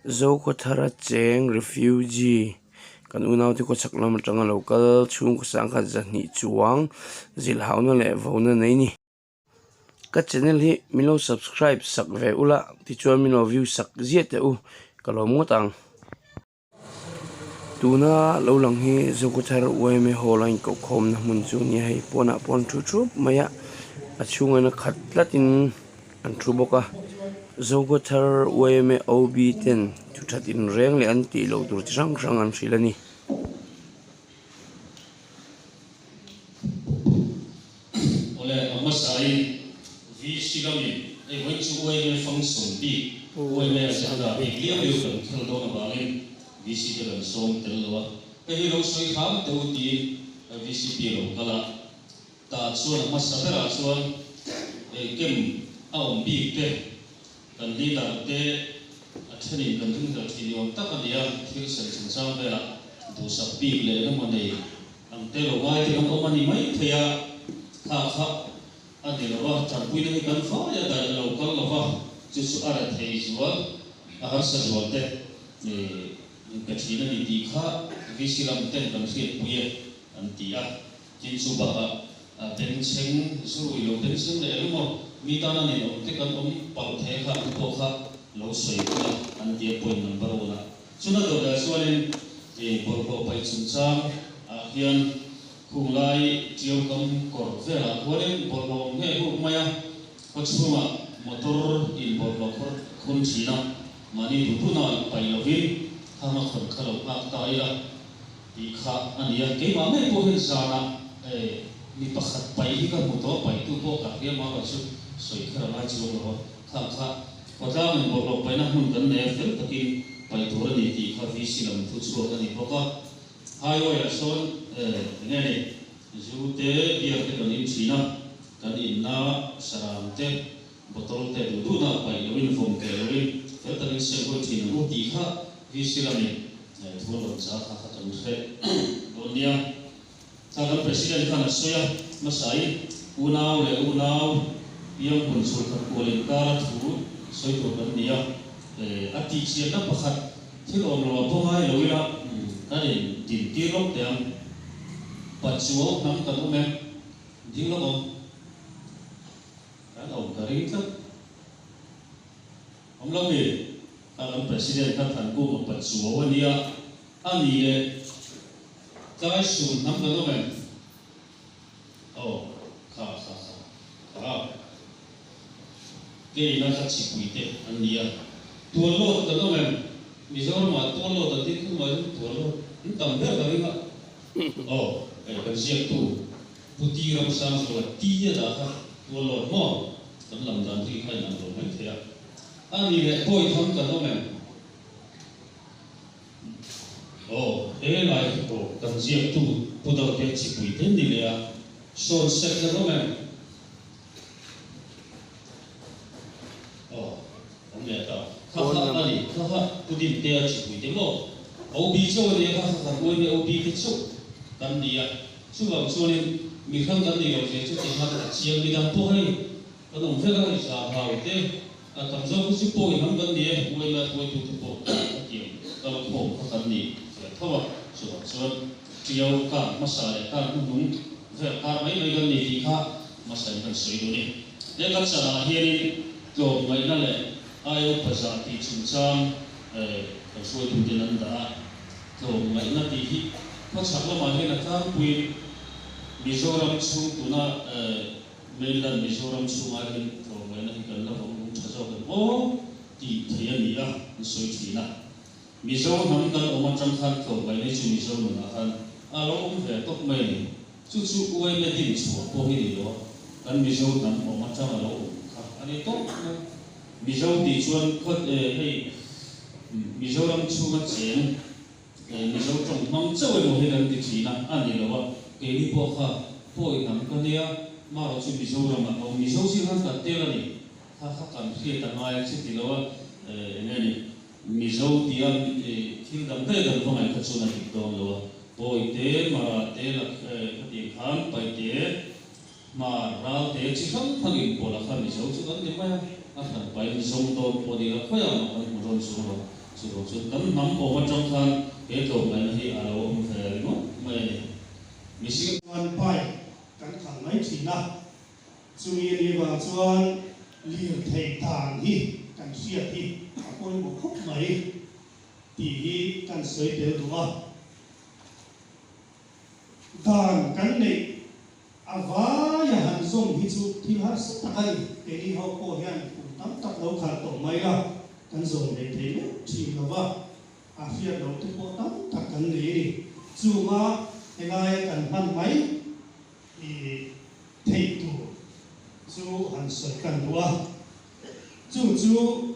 Zokhawthara cheng refugee kan unaute khawchhak lam atanga lo kal chhungkaw sangkhat zahnih chuang zilhhauna leh vona nei ni. Ka channel hi min lo subscribe sak ve ula tichuan min lo view sak ziah teh u ka lawm ngawt ang. Tuna lo lang hi Zokhawthar yma hall a inkohkhawmna hmun chu a ni a hei pawnah pawh an thu thup mai a a chhungah hian a khat tlatin an thu bawk a Zokhawthar yma OB ten thu that inreng leh an tih loh tur chi hrang hrang an hrilh a ni. Awle, a hmasain VC lamin hei vawiin chu yma function bik, yma agenda bik liau liau kan khel dawn avangin VC te kan sawm tel lo a, hei hi lo sawi hram teh u tiin VCP a lo kal a, tah chuan a hmasa berah chuan camp a awm bik te Kan leader te a thenin kan ringhlel thin ni awm tak a ni a, thil sem chungchang velah duhsak bik leh engemaw nei ang te lo ngai te kan awm a ni mai thei a, kha kha a ni lo a, tanpuina hi kan vai a daih a lo kal lo va, chu chu a rethei zual, a harsa zual te ka thin a ni tih kha VC lam ten kan hriatpui e an ti a. Tin chu bakah bengchheng zurui lo bengchheng leh eng emaw mi tana ninawm te kan awm palh thei kha an pawh kha lo sawi pui a an ti a point number one ah. Chuna dawt leh chuanin i bawlhhlawh paih chungchang ah hian khung lai tiau kam kawr velah khuanin bawlhhlawh awm ngheh huk mai a, khaw chhungah motor in bawlhhlawh khawr khun thin a, mahni duh duhna paih lovin khang a khawn kha lo nghak ta ila. Tih kha a ni a, keimah ngei pawh hian zanah mi pakhat paih hi ka hmu tawh a, paihtu pawh ka hria mah erawh chu sawi kher a ngai chuang lo a, khang kha khawtlangin bawlhhlawh paihna hmun kan nei a, fel takin paih tur a ni tih kha VC lam thu chhuak a ni bawk a. Highway ah sawn enge ni zu te beer te kan in thin a, kan inna sarang te bottle te duh duhna paih loin vawm keh loin fel takin seng hawi thin ang u tih kha VC lamin Thu a rawn chah kha kha kan hre dawn nia. Kha kan President khan a sawi a, hmasain unau leh unau piang hun chhul khat kual inkara thu sawi tur kan ni a. A tihchianna pakhat thil awm lo a pawh ngai lo ila kan in din tir lawk teh ang. Pachuau hnam kan awm em? Ding lawk awm. Kan awm ka ring tlat. Awm lo mi? Kha kan President kha Thankunga Pachuau a nia, a ni leh tlai sun hnam kan awm em? Aw, kha kha kha kha Keina kha chipui te an nia. Tuallawt kan awm em? Mizoramah tuallawt an tih khum mai chu tuallawt an tam ber ka ring a. Aw, hei kan ziaktu Pu Ti Ramsangzuala Ti a dah kha tuallawt maw? Kan lam dan ri kha inang lo mai thei a. A ni leh pawi tham kan awm em? Aw, he lai hi aw, kan ziaktu Pu Dote chipui te ni leh a, sawn sek kan awm em? Aw, awm leh ta. Kha kha a ni, kha kha Pu Dimtea chipui te maw? OB chauh a nia, kha kha kan uaime OB te chauh kan ni a. Chuvang chuanin mi hrang kan nei lo zia chu tikhan a chiang midang pawh hei Kan awm vek a, i zah hau te, a tam zawk hi chu pawi hnam kan ni e, uaila hruaitute pawh a tiang kal khawm kha kan ni ve tho a, chuvang chuan Tiau kar hmasa leh kar hnuhnung vel kar mai mai kan ni tih kha hmasa in kan sawi duh a ni. He kan chanah hianin tlawmngaihna leh aio paza tih chungchang kan hruaituten an dah a, tlawmngaihna tih hi khawchhak lamah hian a tlangpuiin Mizoram chhung tuna Mainland Mizoram chhungah hian tlawmngaihna hi kan la vawng nung tha zawk em aw tih theih a ni a, an sawi thin a. Mizo hnam kan awm atang khan tlawmngaihna hi chu Mizo nunah khan a lo awm ve tawp mai a ni. Chu chu yma din chhuah pawh hi ni lo a, kan Mizo hnam awm atang a lo awm kha a ni tawp mai. Mizo tih chuan khaw hei Mizoram chhunga cheng Mizo tawng hmang chauh emaw hi kan ti thin a, a ni lo a, keini pawh kha pawi hnam ka nia, marawh chu Mizoramah ka awm, Mizo zing khan kan tel a ni, kha kha kan hriat a ngai a, chuti lo a, eng nge ni, Mizo tia thil dang daih kan va ngaih kha chuan a dik dawn lo a, pawi te, mara te, khatiang khan paih te, Hmar ral te chi hrang hrang in pawlh a kha Mizo chu kan ni mai a, a hran pain zawng dawn pawh ni la khawiah mah kan hmu dawn chuang lo. Chuvang chuan kan hnam awm atang khan he tlawmngaihna hi a lo awm ve ringawt mai a ni. Mihring. Chuan bike kan khalh mai thin a, chumi a nih vang chuan lirthei dan hi kan hriat hi a pawimawh khawp mai tih hi kan sawi tel duh a. Dan kan neih a vaia han zawm hi chu thil harsa tak a ni. Keini ho pawh hian kum tam tak lo khalh tawh mai la, kan zawm ve thei meuh thin lo va, a hriat loh te pawh tam tak kan nei a ni. Chunga helaia kan hman mai i theih tur chu han sawi kan duh a, chu chu.